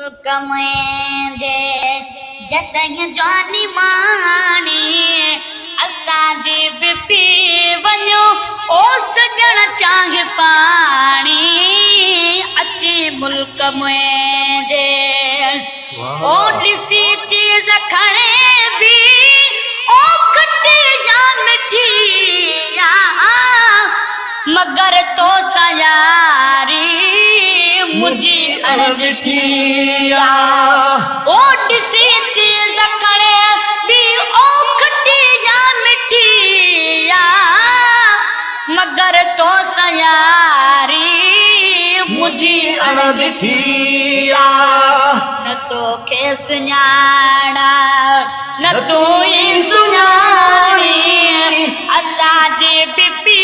ملڪ منهنجي جڏهن جواني ماڻي اسان جي به پي وڃو او سڄڻ چانهه پاڻي اچي ملڪ منهنجي او ڏسي چيز کڻي به او کٽي يا مٺي آ مگر توسان ياري منهنجي اڻ ڏٺي آ. او ڏسي چيز کڻي به او کٽي يا مٺي آ مگر توسان ياري منهنجي اڻ ڏٺي آ. نه توکي سڃاڻان نه تون ئي سڃاڻين اسان جي به پي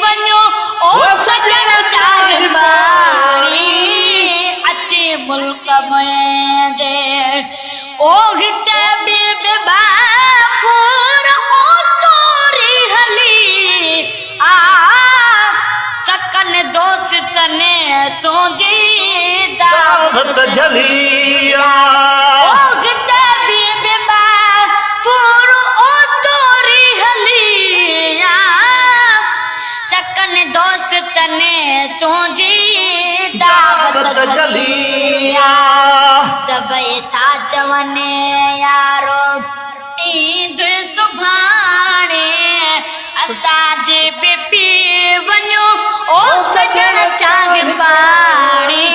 وڃو او سڄڻ چانهه پاڻي اچي ملڪ منهنجي او هتي به به ڀاڪر او توري هلي آ سڪن دوستن تنهنجي دعوت جهلي آ. او هتي به به ڀاڪر او توري هلي آ سڪن دوستن تنهنجي دعوت جهلي آ. سڀئي ٿا چون يارو عيد سڀاڻي اسان جي به پي وڃو او سڄڻ چانهه پاڻي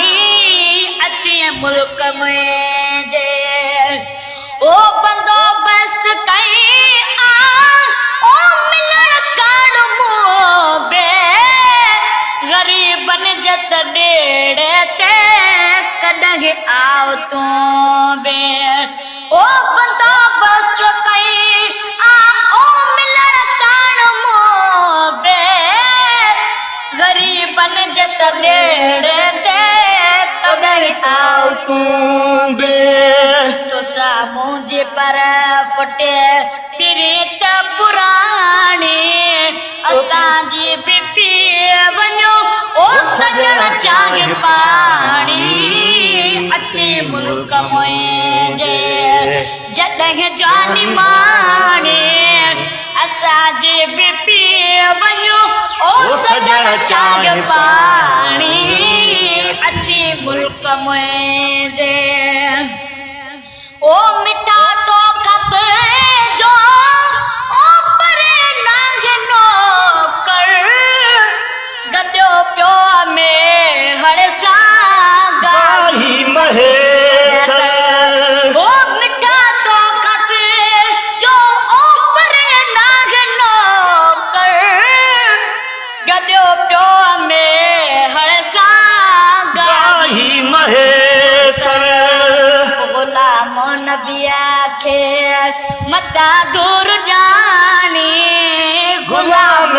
اچي ملڪ منهنجي او بندوبست ڪئي آ او ملڻ ڪاڻ مون بي غريبن جي ته ڏيڙي تي ڪڏهن آء تون به او بندوبست ڪئي آ او ملڻ ڪاڻ مون بي غريبن جي ته ڏيڙي تي ڪڏهن آء تون به. توسان منهنجي پر ڦٽي پريت پراڻي اسان جي به پي وڃو او سڄڻ چانهه پاڻي اچي ملڪ منهنجي جڏهن جواني ماڻي اسان جي به پي وڃو او سڄڻ چانهه پاڻي اچي ملڪ منهنجي او مٺا تو کان جو او پري ناهي نوڪر گڏيو پيو آ ميهڙ سان گاهي مهيسر. او مٺا تو کان جو او پري ناهي نوڪر گڏيو پيو آ ميهڙ سان گاهي مهيسر. غلام نبيء کي متان دور ڄاڻي. غلام.